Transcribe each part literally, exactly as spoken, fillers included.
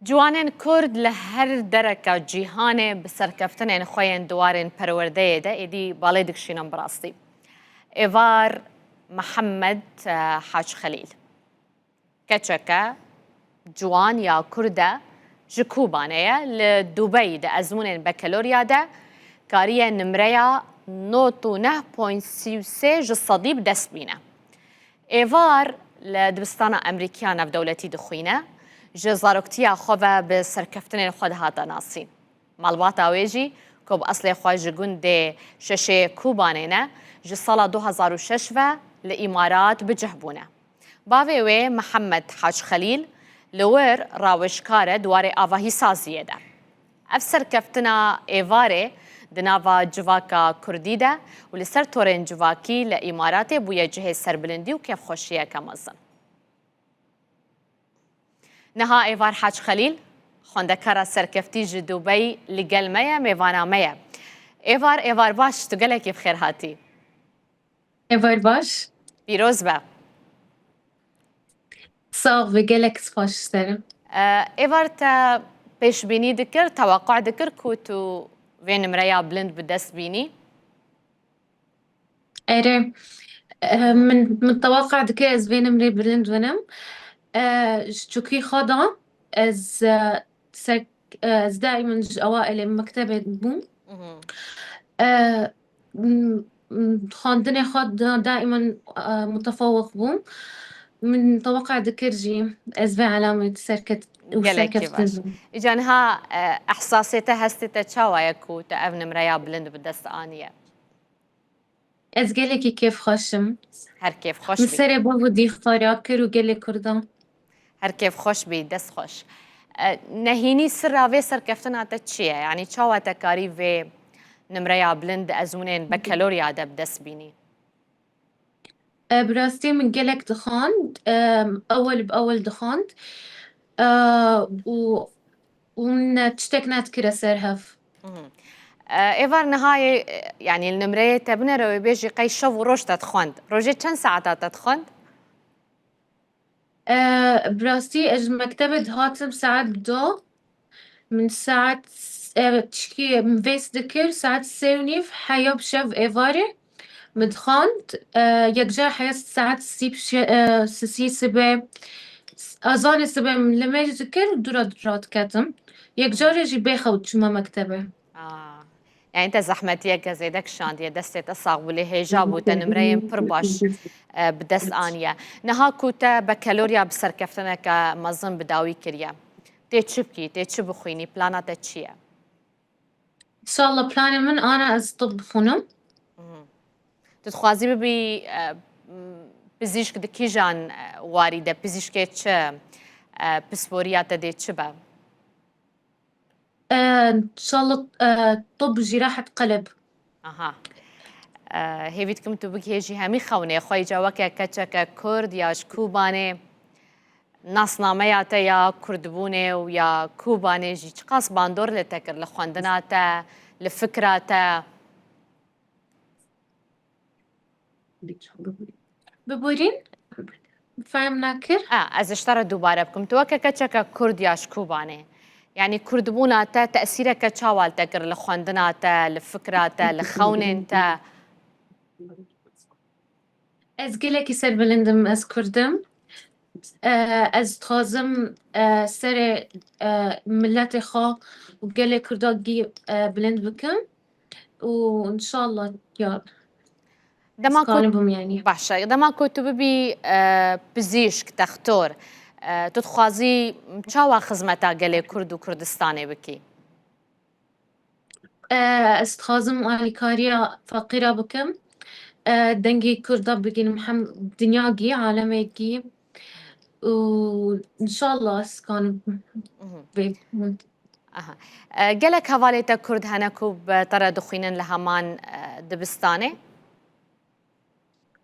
Ciwanên Kurd li her dereka cîhanê bi serkeftinên xwe yên di warên perwerdeyê de êdî balê dikişînin bi rastî. Êvar Mihemed, e, Hac Xelîl. Keçeke ciwan ya Kurd e, ji Kobanê ye, li Dubey di ezmûnên bekelorya de kariye nimreya nod û neh point sî û sê ji sedî bi dest bîne. Êvar li dibistana Emerîkiya navdewletî dixwîne, ji zaroktiya xwe ve bi serkeftinên xwe dihate nasîn. Malbata wê jî ku bi eslê xwe ji gundê Şeşê Kobanê ne, ji sala du hezar û şeş ve li Îmarat bi cih bûne. Bavê wê Mihemed Hac Xelîl li wir rawêjkar e di warê avahîsaziyê de. Ev serkeftina êvarê di nava civaka Kurdî de û li ser torên civakî li Îmaratê bûye cihê serbilindî û kêfxweşiyeke mezin. Niha Êvar Hac Xelîl, xwendekara serkeftî ji Dubey li gel me ye, mêvana me ye. Êvar, êvar baş, tu gelekî bi xêr hatî. Êvar baş. Pîroz be. Sax be, gelek spas ji te re. E, Êvar, te pêşbînî dikir, teweqû dikir ku tu vê nimreya bilind bi dest bînî? Erê, e, min, min teweqû dikir ez vê nimrê bilind binim. E, ji çûkî xwe de ez, e, ser, e, ez daîman ji ewailê mektebê bûm. Mhm. E, m-, m-, xwendinê xwe da-, daîman, e, mutefawik bûm. Min teweqû dikir jî ez vê elamê serket-, û Gelekî serkeftin baş. Bim. Îca niha, e, ehsasê te, hestê te çawa ye ku tu ev nimreya bilind bi dest aniye? Ez gelekî kêfxweş im. Her kêfxweş bî. Min serê bav û dî xwe rakir û gelê Kurdan. Her kêfxweş bî, dest xweş. E, nehînî sirra vê serkeftina te çi ye? Yanî çawa te karî vê nimreya bilind di ezmûnên bekelorya de bi dest bînî? E, bi rastî min gelek dixwand, e, ewil bi ewil dixwand, e, û, û min tiştek nedikire ser hev. Mhm. E, Êvar, nihayê, e, yanî li nimreyê te binere wê bêjî qey şev û roj te dixwend. Rojê çend saeta te dixwend? E, bi rastî ez ji mektebê dihatim saet du. Min saet, e, tişkî min vês dikir, saet sê û nîv heya bi şev êvarê min dixwand, e, yekcar heya saet sî bi şe-, e, sisî sibê, azanê sibê min limêj dikir, dû re radiketim. Yekcarê jî bêxew diçûme mektebê. Aa. Yani te zehmetiyeke zêde kişandiye, destê te sax bû, lê hêja bû, te nimreyên pir baş, e, bi dest aniye. Niha ku te bekelorya bi serkeftineke mezin bi dawî kiriye, tê çi bikî, tê çi bixwînî, plana te çi ye? Înşallah planê min ana ez tib bixwînim. Mhm. Tu dixwazî bibî, e, m, pizîşk di kîjan, e, warî de, pizîşkê çi, e, pisporiya te dê çi be? Ee, inşallah, e, tib jîrahet qelb. Aha. E, hêvî dikim tu bigihêjî hemî xewnê xwe, îca weke keçeke Kurd ya ji Kobanê nasnameya te ya Kurdbûnê û ya Kobanê jî çiqas bandor li te kir, li xwendina te, li fikra te? Bibûrîn? Fehm nakir? A, ez ji te re dubare bikim. Tu weke keçeke Kurd ya ji Kobanê, yanî Kurdbûna te tesîreke çawa li te kir, li xwendina te, li fikra te, li xewnên te? Ez gelekî serbilind im, ez Kurd im. E, ez dixwazim, e, serê, e, miletê xwe û gelê Kurda gî, e, bilind bikim û înşallah ya Dema ku, dikanibim, yanî. Baş e. Dema ku tu bibî, e, pizîşk, textor, e, tu dixwazî çawa xizmeta gelê Kurd û Kurdistanê bikî? E, ez dixwazim alîkariya feqîra bikim. E, dengê Kurda bigînim hem dinya gî, alemê gî. Û înşallah ez dikanim Mhm. vê. Aha. E, gelek hevalê te Kurd hene ku bi te re dixwînin li heman, e, dibistanê?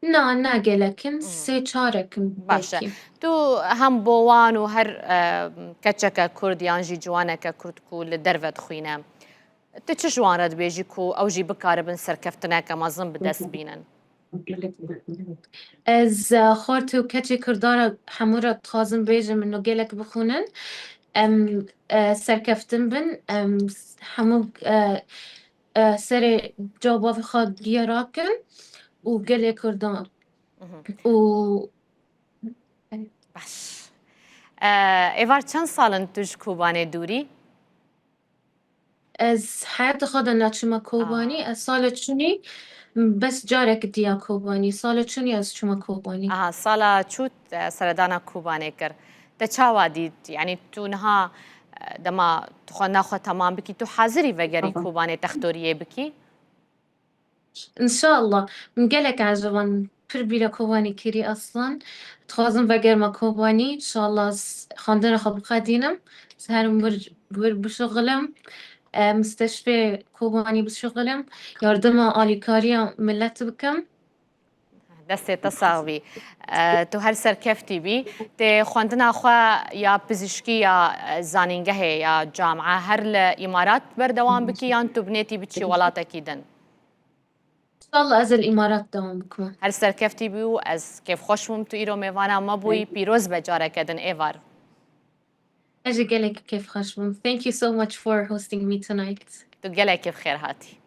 Na, ne gelek in, Hmm. sê çarek in Baş e. belkî. Tu hem bo wan û her, e, keçeke Kurd yan jî ciwaneke Kurd ku li derve dixwîne, tu çi ji wan re dibêjî ku ew jî bikaribin serkeftineke mezin bi dest bînin? Ez, e, xortê û keçê Kurdan re hemû re dixwazim bêjim, min gelek bixwînin. Em e, serkeftin bin, em s- hemû e, e, serê cewabê xwe diyara kin û gelê Kurdan û Baş. E, Êvar, çend sal in tu ji Kobanê dûrî? Ez heyata xwe de neçûme Kobanî. Ez sala çûnî bes carek diya Kobanî. Sala çûnî ez çûme Kobanî. Aha, sala çû te seredana Kobanê kir. Te çawa dît? Yanî tu niha e, dema tu xwe naxwe temam bikî, tu hazirî vegerî Kobanê textoriyê bikî? Înşallah. Min gelek eciband, pir bîra Kobanî kirî aslan. Dixwazim vegerma Kobanî. Înşallah s- xwendina xwe bixedînim. Siherim wir, wir bişuxilim. E, misteşfê Kobanî bişuxilim. Yardima alîkariya millet bikim. Destê te sax bî. E, tu her serkeftî bî. Tê xwendina xwe ya pizîşkî ya e, zanîngehê ya camia her li Îmarat berdewam bikî yan tu binêtî biçî welatekî din? Înşallah ez li Îmarat dewam bikim. Her serkeftî bî û ez kêfxweş bûm tu îro mêvana me bûyî. Pîroz be careke din Êvar. Ez jî gelek kêfxweş bûm. Thank you so much for hosting me tonight. Tu gelekî bi xêr hatî.